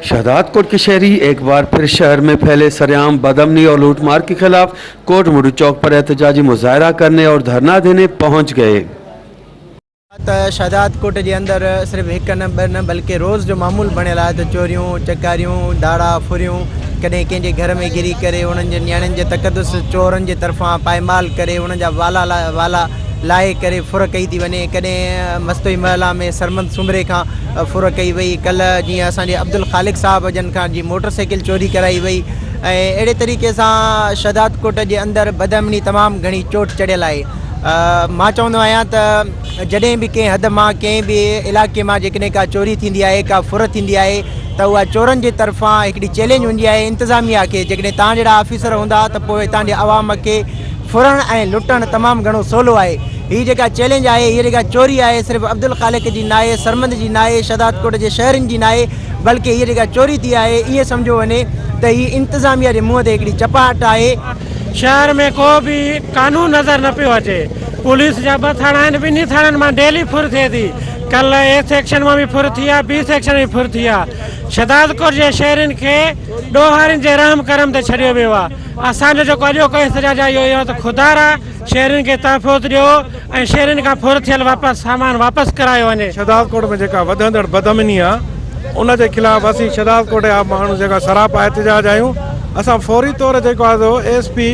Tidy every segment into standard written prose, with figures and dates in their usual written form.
शहदादकोट के शहरी एक बार फिर शहर में फैले सरेआम बदअमनी और लूटमार के खिलाफ कोट मुडू चौक पर एहतजाजी मुजाहरा करने और धरना देने पहुंच गए। ته شهدادڪوٽ جي اندر صرف هڪ نه ٻه نه بلڪه روز جو معمول بڻيل آهي ته چوريون، چڪاريون، ڌاڙا، ڦريون ڪڏهن ڪنهن جي گهر ۾ گهري ڪري انهن جي نياڻين جي تقدس چورن جي طرفان پائمال ڪري انهن جا والا والا لاهي ڪري ڦر ڪئي ٿي وڃي ڪڏهن مستوئي محلا ۾ سرمند سومري کان ڦر ڪئي وئي ڪلهه جيئن اسان جي عبدالخالق صاحب جن کان جي موٽر سائيڪل چوري ڪرائي وئي ۽ اهڙي طريقي سان شهدادڪوٽ جي اندر بدامني تمام گهڻي چوٽ چڙهيل آهي. مان چوندو آهيان ته جڏهن به ڪنهن حد مان ڪنهن به علائقي مان جيڪڏهن ڪا چوري ٿيندي آهي ڪا ڦر ٿيندي آهي ته اها چورن جي طرفان هڪڙي چئلينج هوندي آهي انتظاميا کي جيڪڏهن توهان جهڙا آفيسر هوندا ته پوء هتان جي عوام کي ڦرڻ ۽ لٽڻ تمام گهڻو سولو آهي هي جيڪا چئلينج آهي هي جيڪا چوري آهي صرف عبدالخالق جي ناهي سرمد جي ناهي شهدادڪوٽ جي شهرين جي ناهي بلڪه هي جيڪا چوري ٿي آهي ائين سمجهيو وڃي ته هي انتظاميا جي منهن تي هڪڙي چپاٽ آهي. شهر ۾ ڪو به قانون نظر نه پيو اچي، پوليس جا ٻه ٿاڻا آهن، ٻنهي ٿاڻن مان ڊيلي ڦر ٿئي ٿي، ڪلهه اي سيڪشن مان به ڦر ٿي آ، بي سيڪشن ۾ به ڦر ٿي آ، شھدادڪوٽ جي شهرين کي ڏوهارين جي رحم ڪرم تي ڇڏيو ويو آ، اسان جو جيڪو اڄوڪو احتجاج آ اهو اهو ته خدارا شهرين کي تحفظ ڏيو ۽ شهرين کان ڦر ٿيل واپس سامان واپس ڪرايو وڃي. شھدادڪوٽ ۾ جيڪا وڌندڙ بدامني آ ان جي خلاف اسين شھدادڪوٽ جا ماڻهو جيڪا سراپا احتجاج آهيون اسان فوري طور جيڪو آ سو ايس پي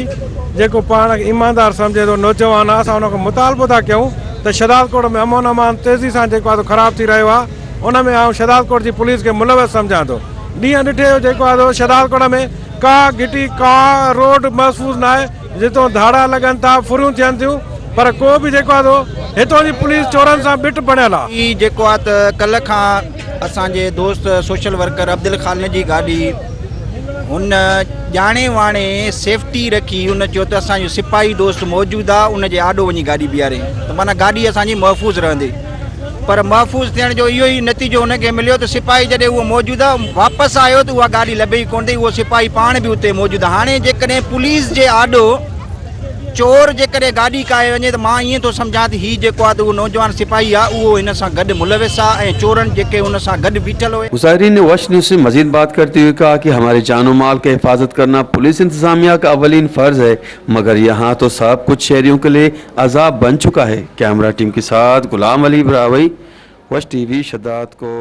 جيڪو پاڻ کي ايماندار سمجهي ٿو نوجوان آ اسان ان کان مطالبو ٿا ڪيون ته شھدادڪوٽ ۾ امن امان تيزي سان جيڪو آ سو خراب ٿي رهيو آ ان ۾ آئون شھدادڪوٽ جي پوليس کي ملوث سمجهان ٿو ڏينهن ڏٺي جو جيڪو آ سو شھدادڪوٽ ۾ ڪا گهٽي ڪا روڊ محفوظ ناهي جتو ڌاڙا لڳن ٿا، ڦريون ٿين ٿيون پر ڪو به جيڪو آ سو هتو جي پوليس چورن سان ٻٽ بڻيل آ. هي جيڪو آ ته ڪلهه کان اسان جي دوست سوشل ورڪر عبدالخالق جي گاڏي هن ڄاڻي واڻي سيفٽي رکي هن چيو ته اسان جو سپاهي دوست موجود آ ان جي آڏو وڃي گاڏي بيهاري ته معنيٰ گاڏي اسان جي محفوظ رهندي پر محفوظ ٿيڻ جو اهو ئي نتيجو هن کي مليو ته سپاهي جڏهن اهو موجود واپس آيو ته اها گاڏي لڀي ئي ڪونه ٿي اهو سپاهي پاڻ به اتي موجود هاڻي جيڪڏهن پوليس جي آڏو چور جيڪڏهن گاڏي ڪاهي وڃي ته مان ائين ٿو سمجهان ته هي جيڪو آهي ته اهو نوجوان سپاهي آهي اهو هن سان گڏ ملوث آهي ۽ چورن جيڪي هن سان گڏ بيٺل هيا. مظاهرين ने वश न्यूज़ से मजीद बात करते हुए कहा कि हमारे जान माल का हिफाजत करना पुलिस इंतजामिया का अवलीन फ़र्ज़ है मगर यहाँ तो सब कुछ शहरियों के लिए अजाब बन चुका है। कैमरा टीम के साथ गुलाम अली ब्रावई, वश टीवी, शदाद को।